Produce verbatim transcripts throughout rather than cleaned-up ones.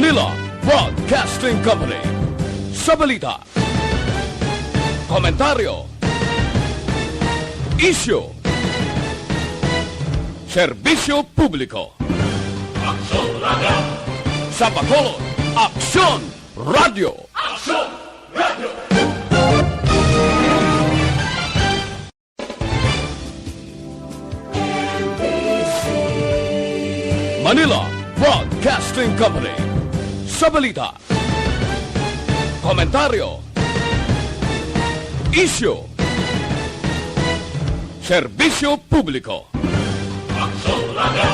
Manila Broadcasting Company. Sa balita, komentaryo, isyu, serbisyo publiko. Aksyon Radio! Sa Bacolod, Aksyon Radio! Aksyon Radio! Manila Broadcasting Company. Sa balita, komentaryo, isyu, serbisyo publiko. Aksyon Radio!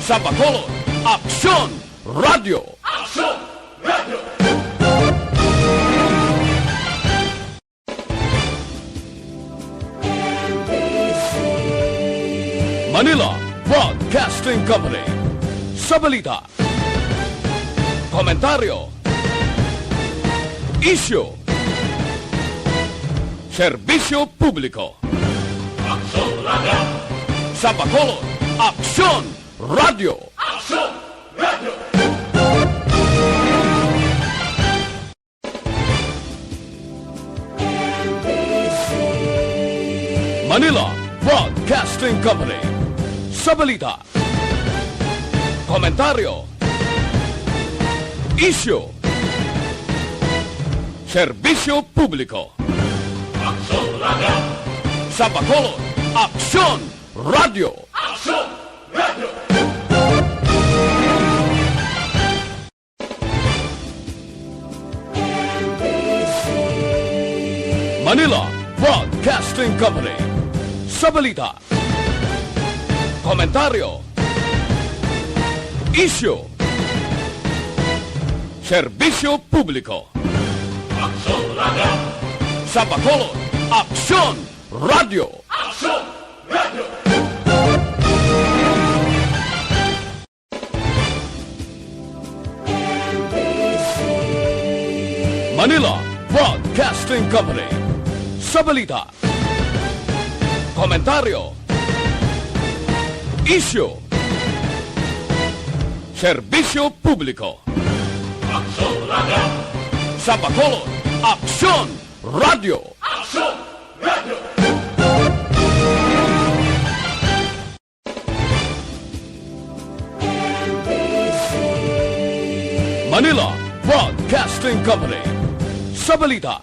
Sa Bacolod, Aksyon Radio! Aksyon Radio! Manila Broadcasting Company. Sa balita, komentaryo, isyu, serbisyo publiko. Aksyon Radio! Sa Bacolod, Aksyon Radio! Aksyon Radio! Manila Broadcasting Company. Sa balita, komentaryo, isyu, serbisyo publiko. Aksyon Radio! Sa Bacolod, Aksyon Radio! Aksyon Radio! Manila Broadcasting Company. Sa balita, komentaryo, isyu, serbisyo publiko. Aksyon Radio! Sa Bacolod, Aksyon Radio! Aksyon Radio! Manila Broadcasting Company. Sa balita, komentaryo, isyu, serbisyo publiko. Aksyon Radio! Sa Bacolod, Aksyon Radio! Aksyon Radio! Manila Broadcasting Company. Sa balita,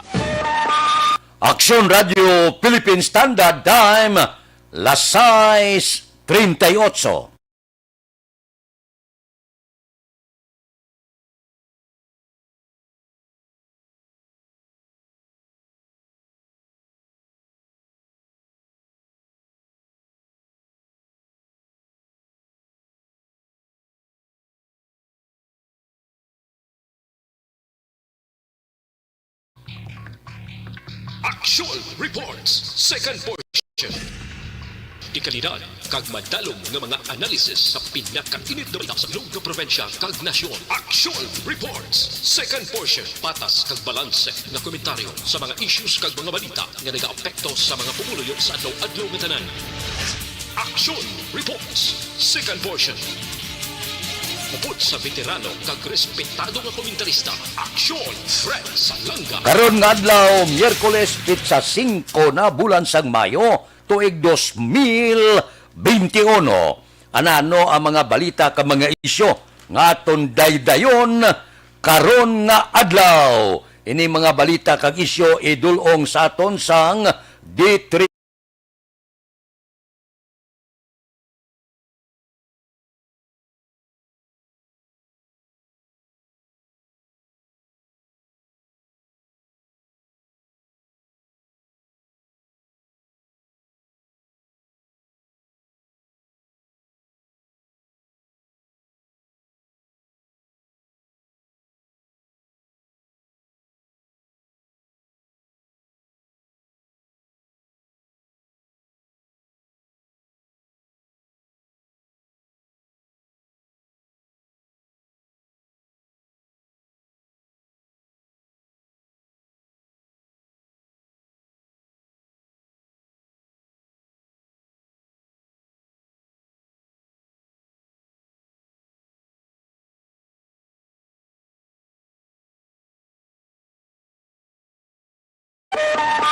Aksyon Radio Philippine Standard Time, las sais treinta y ocho. Aksyon Reports, second portion. Dekalidad kag madalom nga mga analisis sa pinakainit nga balita sa Ilonggo Probinsya kag nasyon. Aksyon Reports, second portion. Patas kag balanse nga komentaryo sa mga issues kag mga balita nga nagaapekto sa mga pumuluyo sa adlaw-adlaw nga tanan. Aksyon Reports, second portion. Upod sa veterano kag respetado nga komentarista, Aksyon Fred Salanga. Karon nga adlaw, Miyerkules, petsa singko na, bulan sang Mayo, tuig dos mil benti uno. Anano ang mga balita kag mga isyu nga aton daydayon karon nga adlaw? Ini mga balita kag isyu idul-ong sa aton sang D three.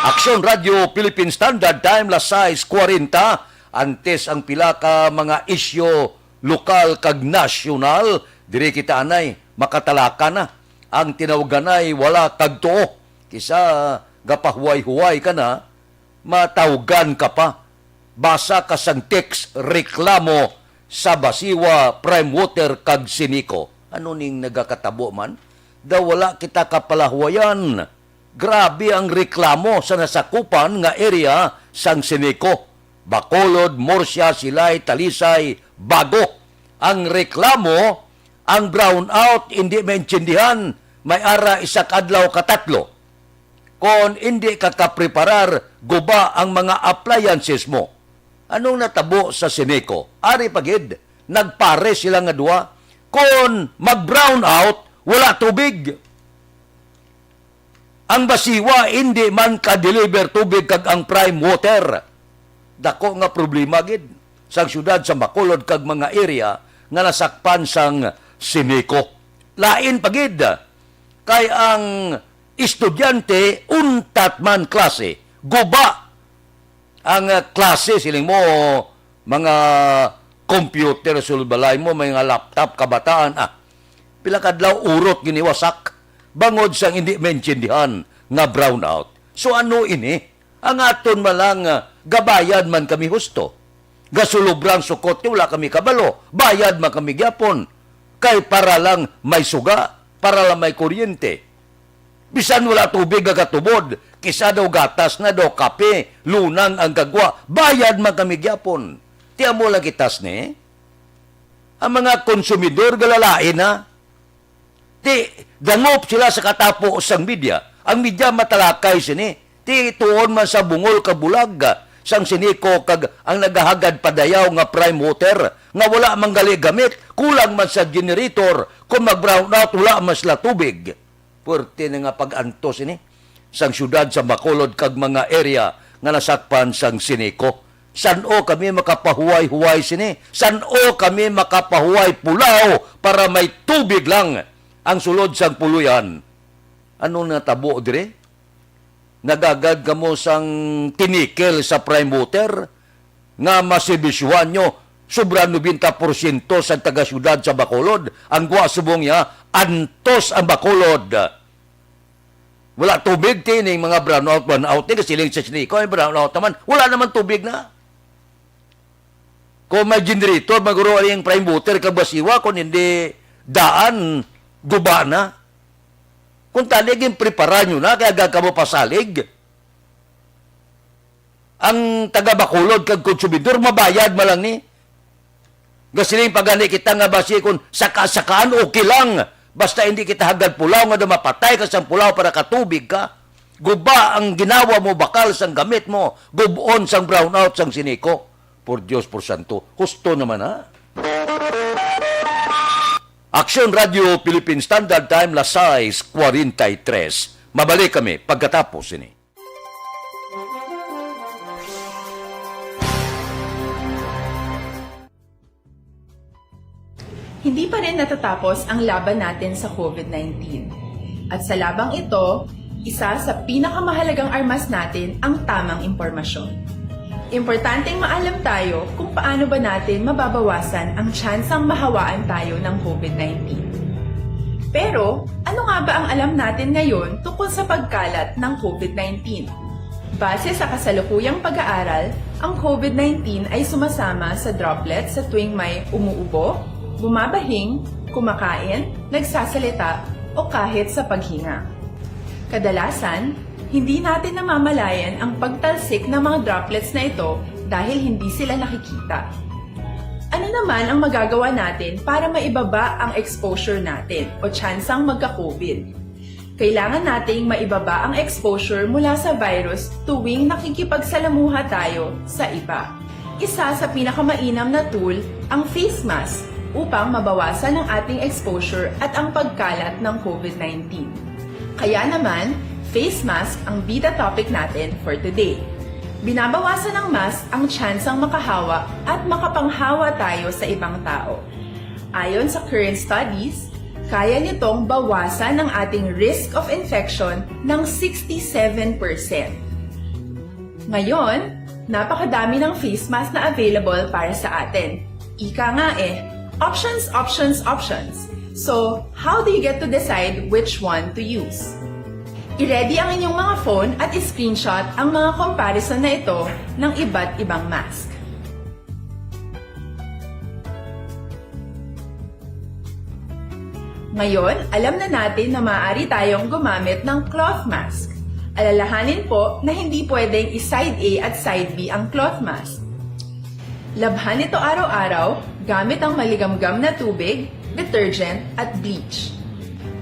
Aksyon Radio Philippine Standard Time, las sais kwarenta. Antes ang pila ka mga isyu lokal kag nasyonal, diri kita anay makatalaka na. Ang tinawganay wala kag tuo. Kisa gapahuway-huway ka na, matawgan ka pa. Basa ka sang text reklamo sa Basiwa, Prime Water kag Sinico. Ano ning nagakatabo man? Daw wala kita kapalahuwayan. Grabe ang reklamo sa nasakupan nga area sang Sinico, Bacolod, Murcia, Silay, Talisay, Bago. Ang reklamo, ang brownout, hindi maintindihan, may ara isa ka adlaw ka tatlo. Kon hindi ka kapreparar, guba ang mga appliances mo. Anong natabo sa Sinico? Ari pa gid, nagpare sila nga duha. Kon mag-brownout, wala tubig. Ang Basiwa hindi man ka-deliver tubig kag ang Prime Water. Dako nga problema gid sang siyudad sa Bacolod kag mga area nga nasakpan sang Sinico. Lain pa gid kay ang estudyante untat man klase, guba ang, ah, klase, siling mo, mga computer, sulod balay mo, mga laptop, kabataan, ah, pila kadlaw urot giniwasak bangod sang hindi maintindihan nga brownout. So ano ini? Ang aton man lang, ah, gabayad man kami husto. Gasulubra ang sukot kay wala kami kabalo. Bayad man kami gyapon. Kay para lang may suga, para lang may kuryente. Bisan wala tubig nga katubod, kisa daw gatas na daw kape, lunang ang gagwa, bayad man kami gyapon. Ti amo lang kita sini. Ang mga konsumidor galalain na. Ti dangop sila sa katapo sang media. Ang media matalakay sini. Ti tuon man sa bungol ka bulag sang Sinico kag ang nagahagad padayaw nga Prime Water nga wala man gali gamit, kulang man sa generator, kung mag-brownout wala man sila tubig. Puwerte na nga pag-antos ini sang siyudad sa Bacolod kag mga area nga nasakpan sang Sinico. San-o kami makapahuway-huway sini? San-o kami makapahuway pulaw para may tubig lang ang sulod sang puloy-an? Ano natabo diri? Nagagad kamo sang tinikel sa Prime Water nga masibisyuhan nyo, sobra nobenta porsyento sa taga-siyudad sa Bacolod, ang gwa subong niya, antos ang Bacolod. Wala tubig, ti, ning mga brownout, brownout, ni kasiling sa Sinico, ay brownout naman. Wala naman tubig na. Kung may generator, maguro ang Prime Water, kag Basiwa, kung hindi daan, guba na. Kung tali, ginprepara nyo na, kaya aga kamo pasalig. Ang taga Bacolod kag konsumidor, mabayad man lang ni. Gasiling pa gani kita nga basi kung saka-sakaan, okay lang. Basta hindi kita hagad pulaw nga daw mapatay ka sang pulaw para katubig ka. Guba ang ginawa mo, bakal sang gamit mo, gub-on sang brownout sang Sinico. Por Dios, por santo, husto naman, ha? Aksyon Radio Philippine Standard Time, las sais kwarenta y tres. Mabalik kami pagkatapos sini. Hindi pa rin natatapos ang laban natin sa COVID nineteen. At sa labang ito, isa sa pinakamahalagang armas natin ang tamang impormasyon. Importanteng maalam tayo kung paano ba natin mababawasan ang tsansang mahawaan tayo ng COVID nineteen. Pero, ano nga ba ang alam natin ngayon tungkol sa pagkalat ng COVID nineteen? Base sa kasalukuyang pag-aaral, ang COVID nineteen ay sumasama sa droplets sa tuwing may umuubo, bumabahing, kumakain, nagsasalita, o kahit sa paghinga. Kadalasan, hindi natin namamalayan ang pagtalsik ng mga droplets na ito dahil hindi sila nakikita. Ano naman ang magagawa natin para maibaba ang exposure natin o tsansang magka-COVID? Kailangan nating maibaba ang exposure mula sa virus tuwing nakikipagsalamuha tayo sa iba. Isa sa pinakamainam na tool ang face mask upang mabawasan ang ating exposure at ang pagkalat ng COVID nineteen. Kaya naman, face mask ang bida topic natin for today. Binabawasan ng mask ang tsansang makahawa at makapanghawa tayo sa ibang tao. Ayon sa current studies, kaya nitong bawasan ang ating risk of infection ng sixty-seven percent. Ngayon, napakadami ng face mask na available para sa atin. Ika nga eh, options, options, options. So, how do you get to decide which one to use? I-ready ang inyong mga phone at i-screenshot ang mga comparison na ito ng iba't ibang mask. Ngayon, alam na natin na maaari tayong gumamit ng cloth mask. Alalahanin po na hindi pwedeng i-side A at side B ang cloth mask. Labhan ito araw-araw gamit ang maligamgam na tubig, detergent, at bleach.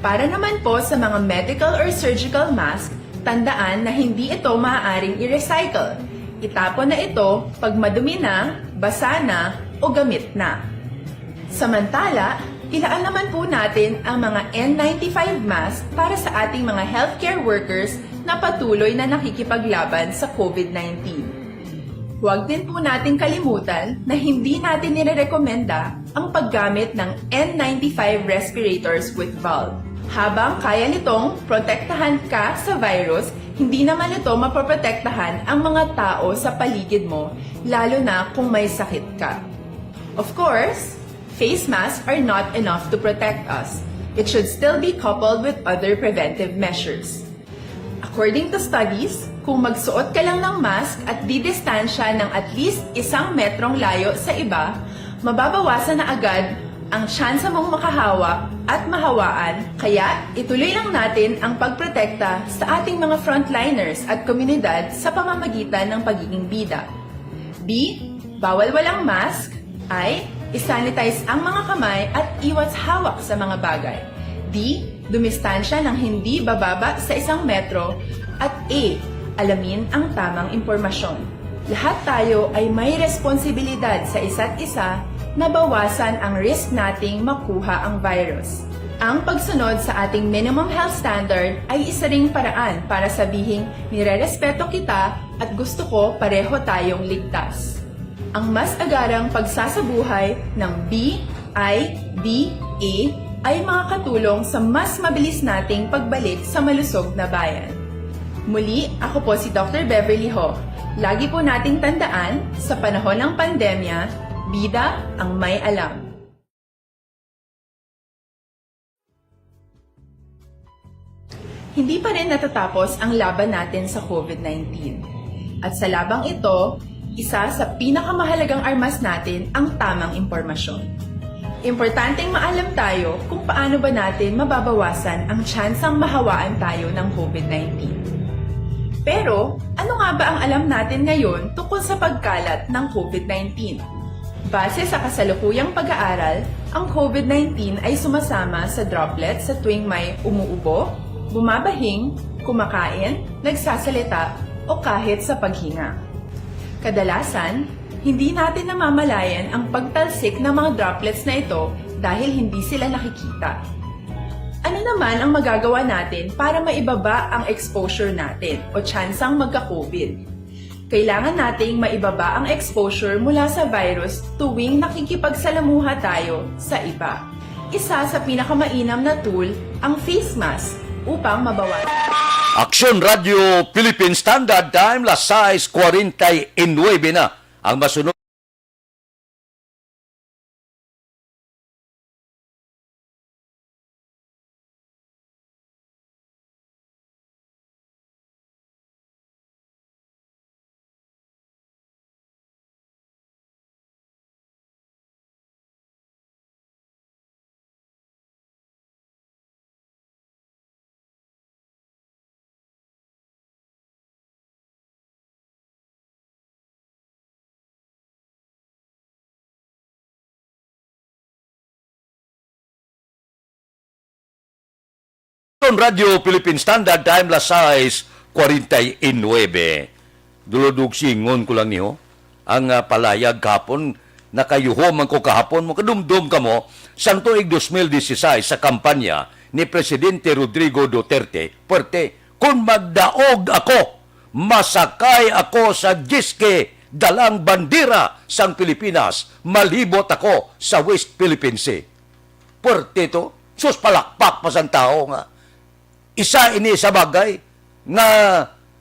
Para naman po sa mga medical or surgical mask, tandaan na hindi ito maaaring i-recycle. Itapon na ito pag madumi na, basa na, o gamit na. Samantala, ilaan naman po natin ang mga N ninety-five mask para sa ating mga healthcare workers na patuloy na nakikipaglaban sa COVID nineteen. Huwag din po nating kalimutan na hindi natin nirerekomenda ang paggamit ng N ninety-five respirators with valve. Habang kaya nitong protektahan ka sa virus, hindi naman ito mapoprotektahan ang mga tao sa paligid mo, lalo na kung may sakit ka. Of course, face masks are not enough to protect us. It should still be coupled with other preventive measures. According to studies, kung magsuot ka lang ng mask at didistansya ng at least isang metrong layo sa iba, mababawasan na agad ang tsansa mong makahawak at mahawaan, kaya ituloy lang natin ang pagprotekta sa ating mga frontliners at komunidad sa pamamagitan ng pagiging bida. B, bawal walang mask. I, isanitize ang mga kamay at iwas hawak sa mga bagay. D, dumistansya ng hindi bababa sa isang metro. At E, alamin ang tamang impormasyon. Lahat tayo ay may responsibilidad sa isa't isa na bawasan ang risk nating makuha ang virus. Ang pagsunod sa ating minimum health standard ay isa ring paraan para sabihing nirerespeto kita at gusto ko pareho tayong ligtas. Ang mas agarang pagsasabuhay ng B I D A ay makakatulong sa mas mabilis nating pagbalik sa malusog na bayan. Muli, ako po si Doctor Beverly Ho. Lagi po nating tandaan, sa panahon ng pandemya, bida ang may alam. Hindi pa rin natatapos ang laban natin sa COVID nineteen. At sa labang ito, isa sa pinakamahalagang armas natin ang tamang impormasyon. Importanteng maalam tayo kung paano ba natin mababawasan ang tsansang mahawaan tayo ng COVID nineteen. Pero, ano nga ba ang alam natin ngayon tungkol sa pagkalat ng COVID nineteen? Base sa kasalukuyang pag-aaral, ang COVID nineteen ay sumasama sa droplets sa tuwing may umuubo, bumabahing, kumakain, nagsasalita, o kahit sa paghinga. Kadalasan, hindi natin namamalayan ang pagtalsik ng mga droplets na ito dahil hindi sila nakikita. Ano naman ang magagawa natin para maibaba ang exposure natin o tsansang magka-COVID? Kailangan nating maibaba ang exposure mula sa virus tuwing nakikipagsalamuha tayo sa iba. Isa sa pinakamainam na tool ang face mask upang mabawasan. Aksyon Radio Philippine Standard Time, las sais kwarenta y nuebe na. Ang masunod. Radyo Philippine Standard Time, las sais kwarenta y nuebe. Dulodugsingon ko lang niyo ang, ah, palayag kahapon. Nakayuho man ko kahapon, makadumdom kamo, sang tuig dos mil disisais sa kampanya ni Presidente Rodrigo Duterte, puwerte, "Kon magdaog ako, masakay ako sa jet ski, dalang bandera sang Pilipinas, malibot ako sa West Philippine Sea." Puwerte to. Sus, palakpak pa sang tawo nga isa ini sa bagay nga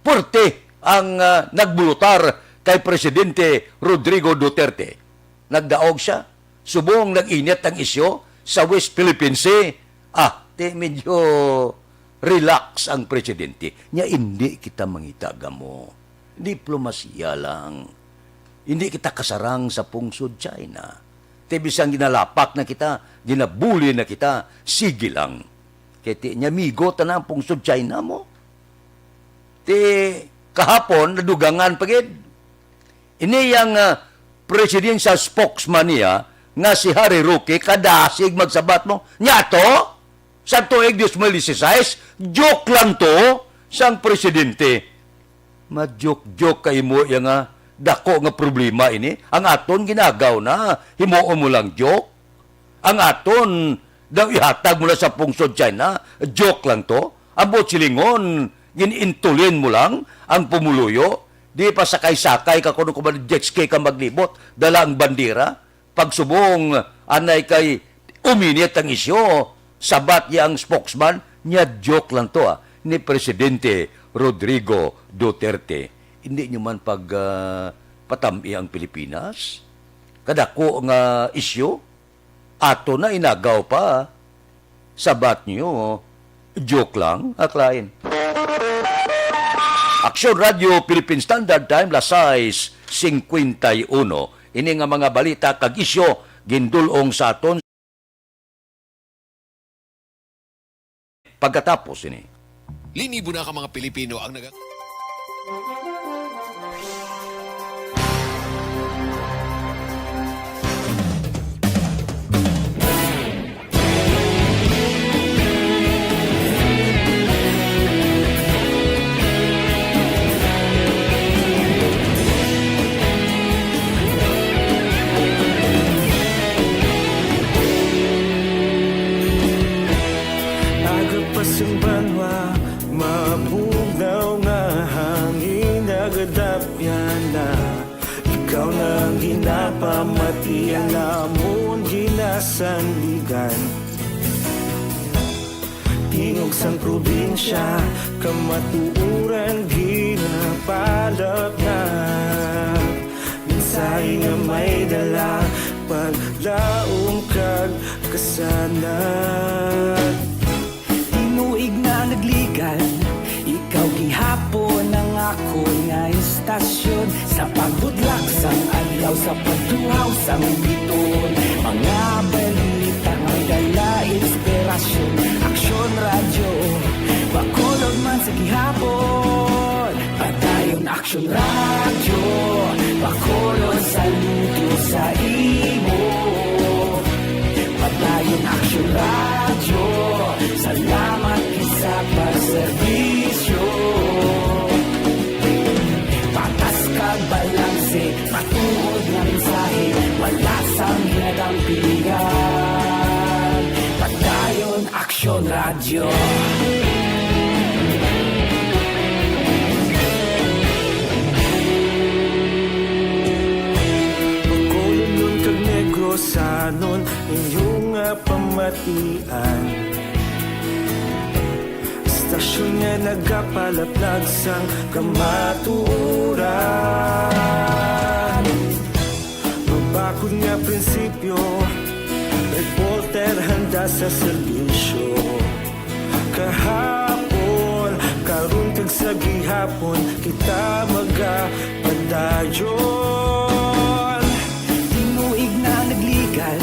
puwerte ang, ah, nagbulutar kay Presidente Rodrigo Duterte. Nagdaog sia. Subong nag-init ang isyu sa West Philippine Sea. Ah, ti medyo relax ang presidente. Nya, indi kita mangitagamo. Diplomasiya lang. Hindi kita kasarang sa pungsod China. Ti bisan ginalapak na kita, ginabuli na kita, sige lang. Kay ti nya migo ta na ang pungsod China mo. Ti kahapon, nadugangan pa gid. Ini yang, ah, presidential spokesman niya nga si Harry Roque kadasig magsabat mo. Nya to? Sa tuig dos mil dieciséis, joke lang to sang presidente. Majoke-joke ka imo iya nga dako nga problema ini. Ang aton ginagaw na, himuon mo lang joke. Ang aton daw ihatag mo na sa pungsod China, joke lang to. Ang buot silingon, gin-intulin mo lang ang pumuluyo. Di pa sakay-sakay ka kuno kuman jet ski ka maglibot, dala ang bandera. Pagsubong, anay kay uminit ang isyu, sabat niya ang spokesman, niya joke lang to, ah, ni Presidente Rodrigo Duterte. Hindi nyo man pag, ah, patam-i ang Pilipinas? Kadako nga isyu? Ato na inagaw pa. Sabat niyo, joke lang, aklain. Aksyon Radio Philippine Standard Time, las sais cincuenta y uno. Ini nga mga balita kag isyu gindul-ong sa aton pagkatapos ini. Linibo na ka mga Pilipino ang naga- Aga pa sang banwa, mabugnaw nga hangin, nagadapyan na. Ikaw na ang ginapamati, ang amon ginasandigan. Tingog sang probinsya, kamatuoran ginapalapnat. Mensahe nga may dala, paglaom kag kasanag. Tinuig na nagligan, ikaw gihapon ang akon nga istasyon. Sa pagbudlak sang adlaw, sa pagtuhaw sang bituon, mga balita may dala inspirasyon. Aksyon Radyo, Bacolod man sa gihapon. Padayon Aksyon Radyo, Bacolod, saludo sa imo. Padayon Aksyon Radyo, salamat gid sa pagserbisyo. Patas kag balanse, matuod nga mensahe, wala sang ginadampigan. Padayon Aksyon Radyo. Bacolodnon kag Negrosanon, inyo nga pamatian. Istasyon nga nagapalaplag sang kamatuoran. Mabakod nga prinsipyo, reporter handa sa serbisyo. Kahapon, karon kag sa gihapon, kita magapadayon. Tinuig na nagligan,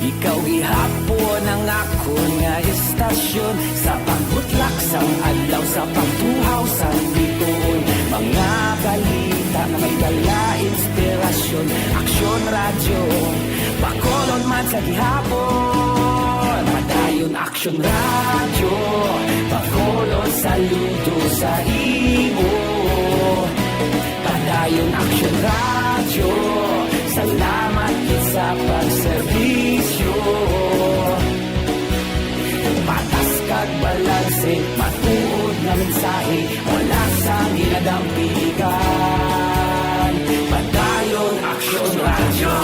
ikaw gihapon ang akon nga istasyon. Sa pagbutlak sang adlaw, sa pagtuhaw sang bituon, mga balita nga may dala inspirasyon. Aksyon Radyo, Bacolod man sa gihapon. Padayon Aksyon Radyo, Bacolod, saludo sa imo. Padayon Aksyon Radyo, salamat gid sa pagserbisyo. Patas kag balanse, matuod nga mensahe, wala sang ginadampigan. Padayon Aksyon Radyo.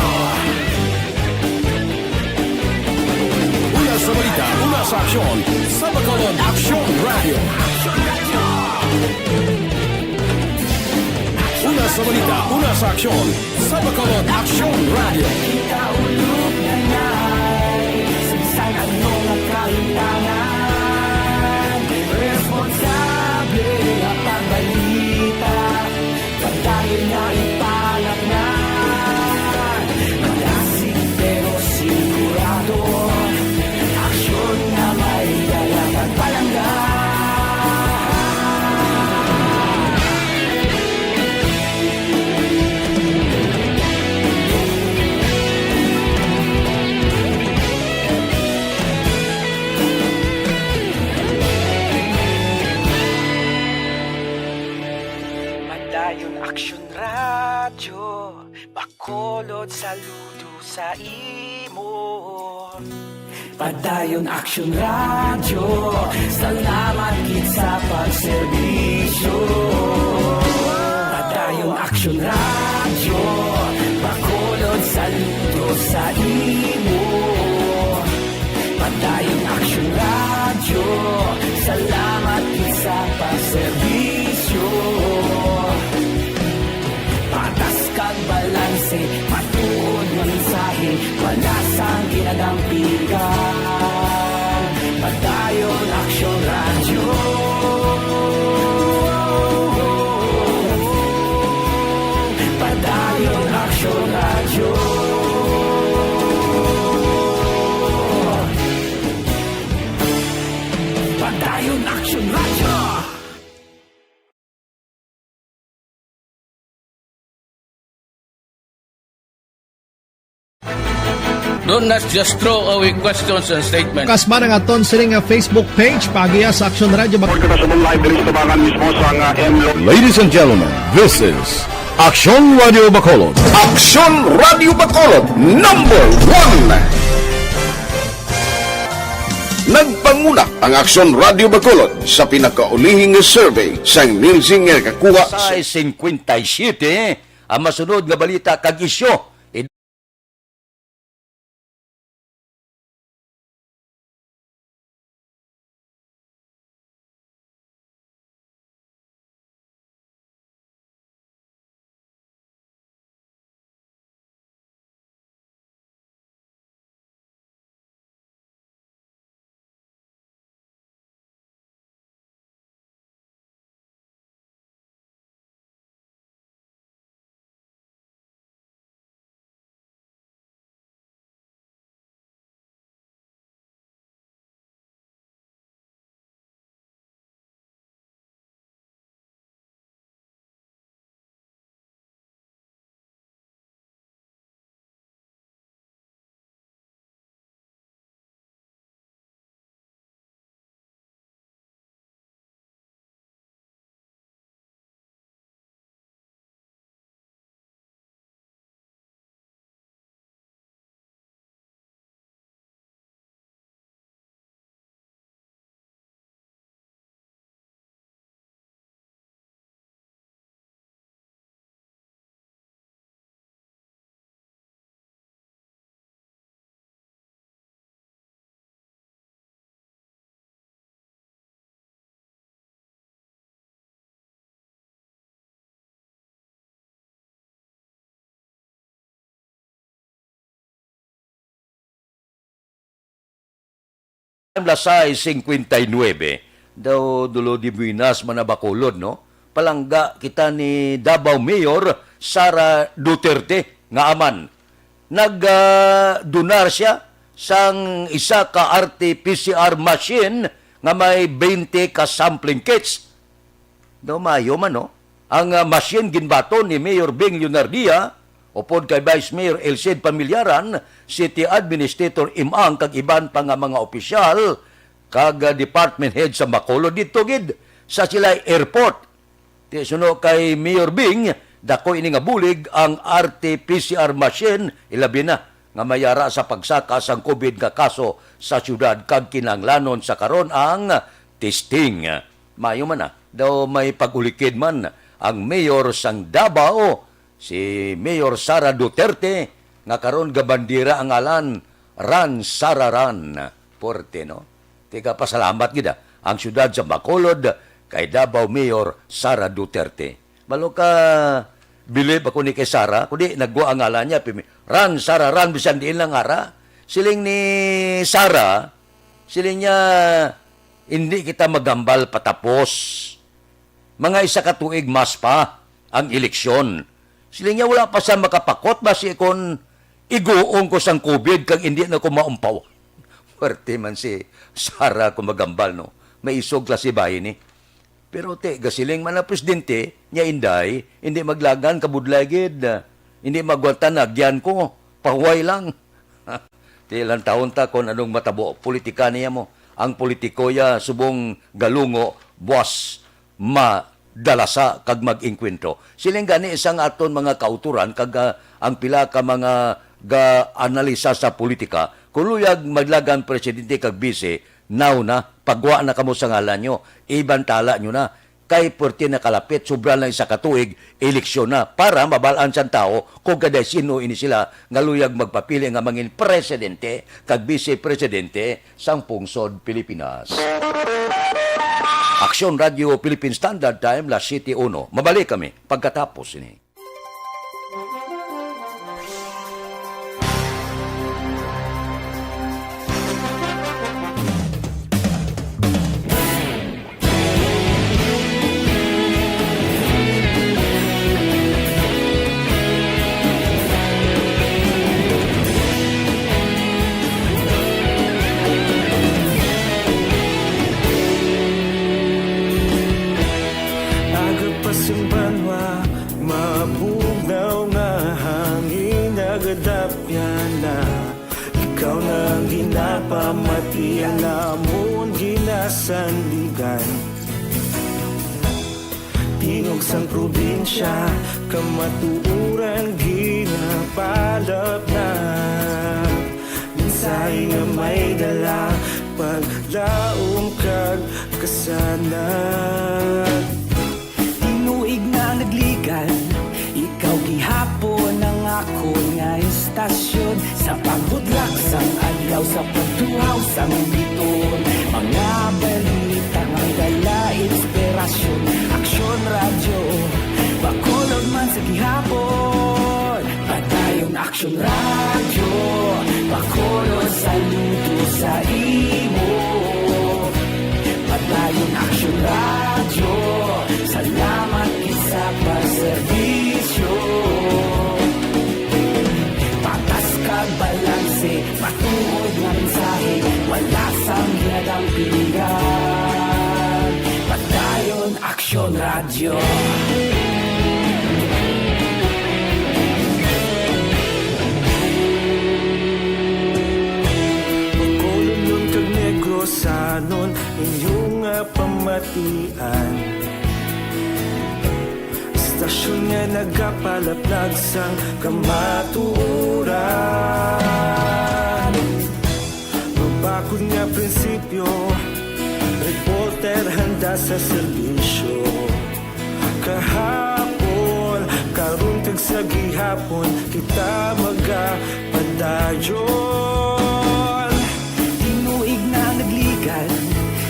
Una sa balita, una sa aksyon, sa Bacolod Aksyon Radyo. Sa balita, una sa aksyon, sa Bacolod Aksyon Radio. Kita ulog na nai, sa bisan ano nga kalimtangan, responsable nga pagbalita, padayon nga ipanaknan, malasig pero sigurado. Aksyon nga may dala kag palangga. Padayon Aksyon Radyo. Bacolod, saludo sa imo. Padayon Aksyon Radyo, salamat gid sa pagserbisyo. Padayon Aksyon Radyo, Bacolod, saludo sa imo. Padayon Aksyon Radyo, salamat gid sa pagserbisyo. Patas kag balanse, matuod nga mensahe, wala sang kinadampigan. Padayon Aksyon Radyo. Padayon Aksyon Radyo. Padayon Aksyon Radyo. Don't not just throw away questions and statements. Kasma nga aton sini nga Facebook page, paagiha sa Aksyon Radyo. Report kita sa live diri sa tabangan mismo sa nga M Lo- Ladies and gentlemen, this is Aksyon Radio Bacolod. Aksyon Radio Bacolod, number one. Nagpanguna ang Aksyon Radio Bacolod sa pinakaulihing survey sang Nielsen nga nakakuha sa Sa cinquenta y siete, ang masunod nga balita kag isyu. Lasay cincuenta y nueve. Daw Dolo de Buenas man na Bacolod, no? Palangga kita ni Davao Mayor Sara Duterte nga aman. Nag, ah, donar siya sang isa ka R T P C R machine nga may twenty ka sampling kits. Daw maayo man, no? Ang, ah, machine ginbaton ni Mayor Bing Leonardia, upod kay Vice Mayor Elcid Familiaran, City Administrator Imang, kag iban pa nga mga opisyal kag, ah, department head sa Bacolod didto gid sa Silay Airport. Ti suno kay Mayor Bing, dako ini nga bulig ang R T P C R machine, ilabi na nga may ara sa pagsaka sang COVID nga kaso sa siyudad kag kinahanglanon sa karon ang testing. Maayo man na, daw may pag-ulikid man ang mayor sang Davao, si Mayor Sara Duterte, nga karon gabandira ang ngalan, Run Sara Run. Puwerte, no? Tigapasalamat gid, ah, ang siyudad sa Bacolod kay Davao Mayor Sara Duterte. Balo ka, Bilib ako ni kay Sara, kundi nagwa ang ngalan niya, pimi-, "Run, Sara, run," bisan diin lang ara. Siling ni Sara, siling niya, "Hindi kita magambal patapos. Mga isa ka tuig mas pa ang eleksyon." Siling niya, "Wala pa sa makapakot, basi kon iguon ko sang covid kag hindi na ko maumpaw." Pwerte man si Sara kung magambal, no? May isog klase bahin ni. Pero ti, gasiling man ang presidente, niya, "Inday, hindi maglagan, kabudlay gid. Hindi magwanta, nagyan ko. Pahuway lang." Ti, lantawon ta kung anong matabo. Politika niya mo. Ang politiko ya subong galungo, buwas madalasa kag mag-engkwentro. Siling gani sang aton mga kautoran kag, ah, ang pila ka mga ga-analisa sa politika, kung luyag maglagan presidente kag bise, now na, pagwa na kamo sa ngalan nyo, ibantala nyo na. Kay pwerte na kalapit, sobra lang isa ka tuig, eleksyon na, para mabal-an sang tawo kung kaday sino ini sila nga luyag magpapili nga mangin presidente kag bise presidente sang pungsod Pilipinas. Aksyon Radio Philippine Standard Time, las siyete uno. Mabalik kami pagkatapos ini. Aga pa sing banwa, mabugnaw nga hangin, nagadapyan na. Ikaw na ang ginapamati, ang amon ginasandigan. Tingog sang probinsya, kamatuoran ginapalapnag. Mensahe nga may dala, paglaom kag kasanag. Tinuig na nagligan, ikaw gihapon ang akon nga istasyon. Sa pagbutlak sang adlaw, sa pagtuhaw sang biton, mga balita nga dala inspirasyon. Aksyon Radyo, Bacolod man sa gihapon. Padayon Aksyon Radyo, Bacolod, saludo sa imo. Padayon Aksyon Radyo, salamat gid sa pagserbisyo. Patas kag balanse, matuod nga mensahe, wala sang ginadampigan. Padayon Aksyon Radyo. Bacolodnon kag Negrosanon, inyo nga pamatian. Istasyon nga nagapalaplag sang kamatuoran. Mabakod nga prinsipyo, reporter handa sa serbisyo. Kahapon, karon, kag sa gihapon, kita magapadayon. Tinuig na nagligan,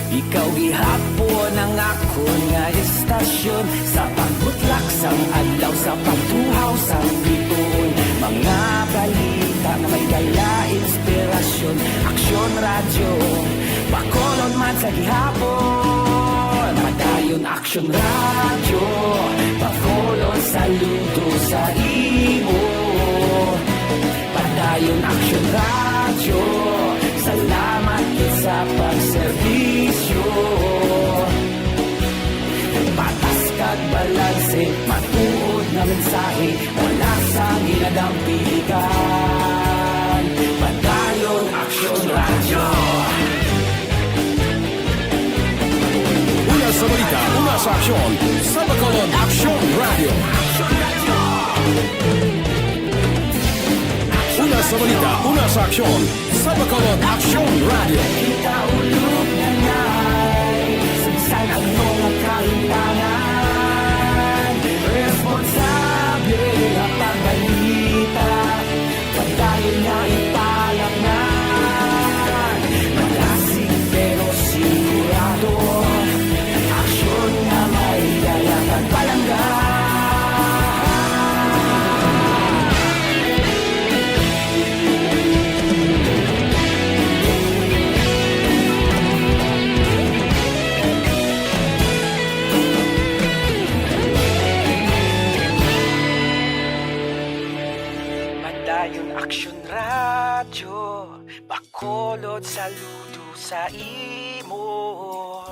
ikaw gihapon ang akon nga istasyon. Sa pagbutlak sang adlaw, sa pagtuhaw sang bituon, mga balita nga may dala inspirasyon. Aksyon Radyo, Bacolod man sa gihapon. Padayon Aksyon Radyo, Bacolod, saludo sa imo. Padayon Aksyon Radyo, salamat gid sa pagserbisyo. Patas kag balanse, matuod nga mensahe, wala sang ginadampigan. Padayon Aksyon Radyo. Una sa balita, una sa aksyon, sa Bacolod Aksyon Radyo. Una sa balita, una sa aksyon, sa Bacolod Aksyon Radyo. Kita ulog na ngay, sa bisan ano nga kahimtangan, responsable nga pagbalita. Padayon nga ipalapngan, malasig pero sigurado. Aksyon nga may dala kag palangga. Aksyon Radyo, Bacolod, saludo sa imo.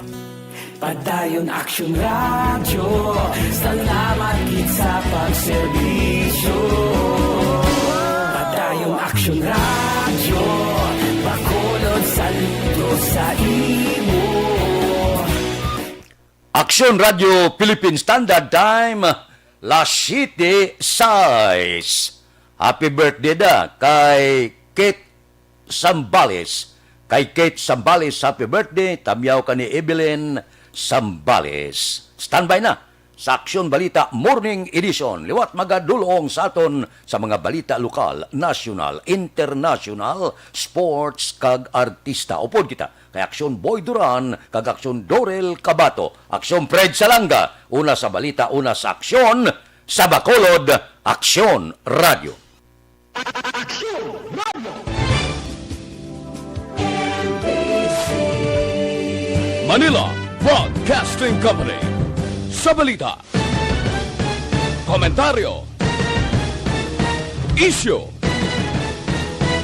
Padayon Aksyon Radyo, salamat gid sa pagserbisyo. Padayon Aksyon Radyo, Bacolod, saludo sa imo. Aksyon Radyo Philippine Standard Time, las siete sais. Happy birthday da kay Kate Sambales. Kay Kate Sambales, happy birthday. Tamyaw ka ni Evelyn Sambales. Standby na sa Aksyon Balita Morning Edition. Liwat magadulong sa aton sa mga balita lokal, nasyonal, internasyonal, sports, kag artista. Upod kita kay Aksyon Boy Duran kag Aksyon Dorel Cabato, Aksyon Fred Salanga, una sa balita, una sa aksyon, sa Bacolod, Aksyon Radyo. Aksyon Radyo. Manila Broadcasting Company. Sa balita, komentaryo, isyu,